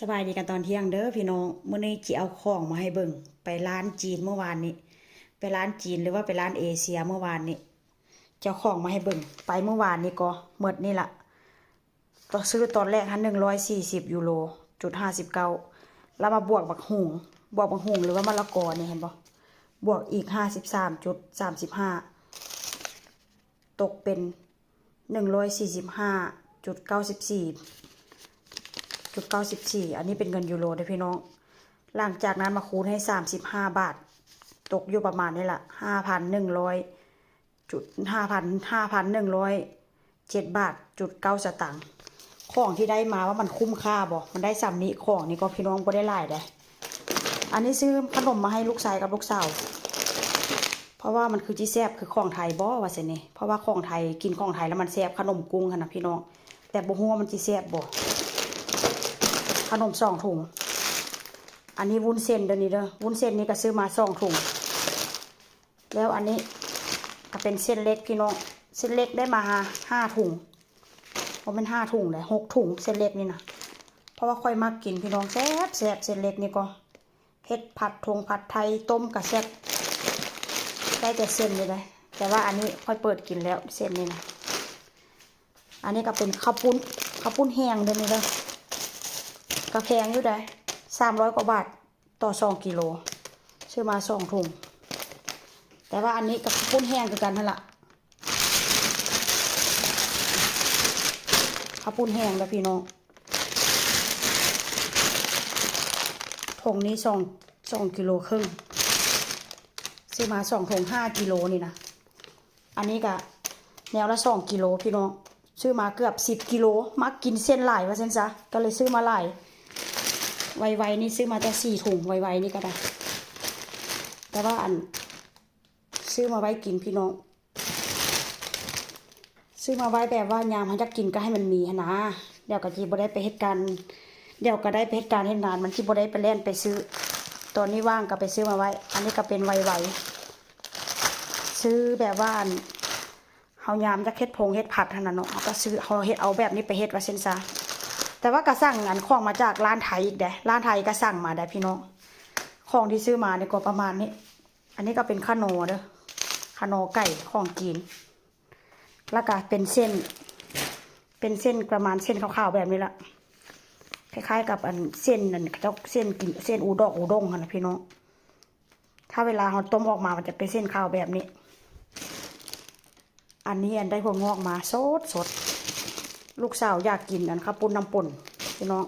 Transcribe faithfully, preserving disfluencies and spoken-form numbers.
สบายดีกันตอนเที่ยงเด้อพี่น้อง มื้อนี้จิเอาของมาให้เบิ่ง ไปร้านจีนเมื่อวานนี้ ไปร้านจีนหรือว่าไปร้านเอเชียเมื่อวานนี้ จะเอาของมาให้เบิ่ง ไปเมื่อวานนี้ก็หมดนี่ละ ตอนซื้อตอนแรกหั้น หนึ่งร้อยสี่สิบยูโรจุดห้าสิบเก้า แล้วมาบวกบักหุง บวกบักหุงหรือว่ามะละกอนี่เห็นบ่ บวกอีกห้าสิบสามจุดสามสิบห้า ตกเป็น หนึ่งร้อยสี่สิบห้าจุดเก้าสิบสี่ จุดเก้าสิบสี่ อันนี้เป็นเงินยูโรเด้อพี่น้อง หลังจากนั้นมาคูณให้สามสิบห้าบาท ตกอยู่ประมาณนี้ละ ห้าพันหนึ่งร้อยจุด ห้าพัน ห้าพันหนึ่งร้อยเจ็ดบาทจุดเก้าสตางค์ ของที่ได้มาว่ามันคุ้มค่าบ่ มันได้ส่ำนี้ ของนี่ก็พี่น้องบ่ได้หลายเด้ อันนี้ซื้อขนมมาให้ลูกชายกับลูกสาว เพราะว่ามันคือจิแซ่บคือของไทยบ่ว่าซั่นนี่ เพราะว่าของไทย กินของไทยแล้วมันแซ่บ ขนมกุ้งหั้นนะพี่น้อง แต่บ่ฮู้ว่ามันจิแซ่บบ่ ขนมสองถุง อันนี้วุ้นเส้นเด้อนี่เด้อ วุ้นเส้นนี่ก็ซื้อมาสองถุง แล้วอันนี้ก็เป็นเส้นเล็กพี่น้อง เส้นเล็กได้มาห้าถุง บ่แม่นห้าถุงเด้ หกถุง เส้นเล็กนี่นะ เพราะว่าข้อยมักกินพี่น้อง แซ่บแซ่บ เส้นเล็กนี่ก็ เฮ็ดผัดทงผัดไทย ต้มก็แซ่บ ได้แต่เส้นนี่เด้ แต่ว่าอันนี้ข้อยเปิดกินแล้ว เส้นนี่นะ อันนี้ก็เป็นข้าวปุ้น ข้าวปุ้นแห้งเด้อนี่เด้อ ก็แพงอยู่เด้ สามร้อยกว่าบาท ต่อสองกิโล ซื้อมาสองถุง แต่ว่าอันนี้ก็ข้าวปุ้นแห้งคือกันหั้นละ ข้าวปุ้นแห้งเด้อพี่น้อง ถุงนี้สอง สองกิโลครึ่ง ซื้อมาสองถุง ห้ากิโลนี่นะ อันนี้ก็แนวละสองกิโลพี่น้อง ซื้อมาเกือบสิบกิโล มักกินเส้นหลายว่าซั่นซะ ก็เลยซื้อมาหลาย ไวๆนี่ซื้อมาแต่สี่ถุง ไวๆนี่ก็ได้ แต่ว่าอัน ซื้อมาไว้กินพี่น้อง ซื้อมาไว้แบบว่ายามเฮาอยากกินก็ให้มันมีหั้นนะ เดี๋ยวก็สิบ่ได้ไปเฮ็ดการ เดี๋ยวก็ได้ไปเฮ็ดการเฮ็ดงาน มันสิบ่ได้ไปแล่นไปซื้อ ตอนนี้ว่างก็ไปซื้อมาไว้ อันนี้ก็เป็นไวๆ ซื้อแบบว่าอัน เฮายามอยากเฮ็ดพงเฮ็ดผัดหั้นน่ะเนาะ เฮาก็ซื้อ เฮาเฮ็ดเอาแบบนี้ไปเฮ็ดว่าซั่นซะ แต่ว่าก็สั่งอันของมาจากร้านไทยอีกเด้ ร้านไทยก็สั่งมาได้พี่น้อง ของที่ซื้อมานี่ก็ประมาณนี้ อันนี้ก็เป็นขนอเด้อ ขนอไก่ของจีน แล้วก็เป็นเส้น เป็นเส้นประมาณเส้นขาวๆแบบนี้ละ คล้ายๆกับอันเส้นนั่นเขาเจ้าเส้นกิน เส้นอูดอกอูด้งหั้นนะพี่น้อง ถ้าเวลาเฮาต้มออกมามันจะเป็นเส้นขาวแบบนี้ อันนี้อันได้ถั่วงอกมาสดๆ ลูกสาวอยากกินอันข้าวปุ้นน้ำป่นพี่น้อง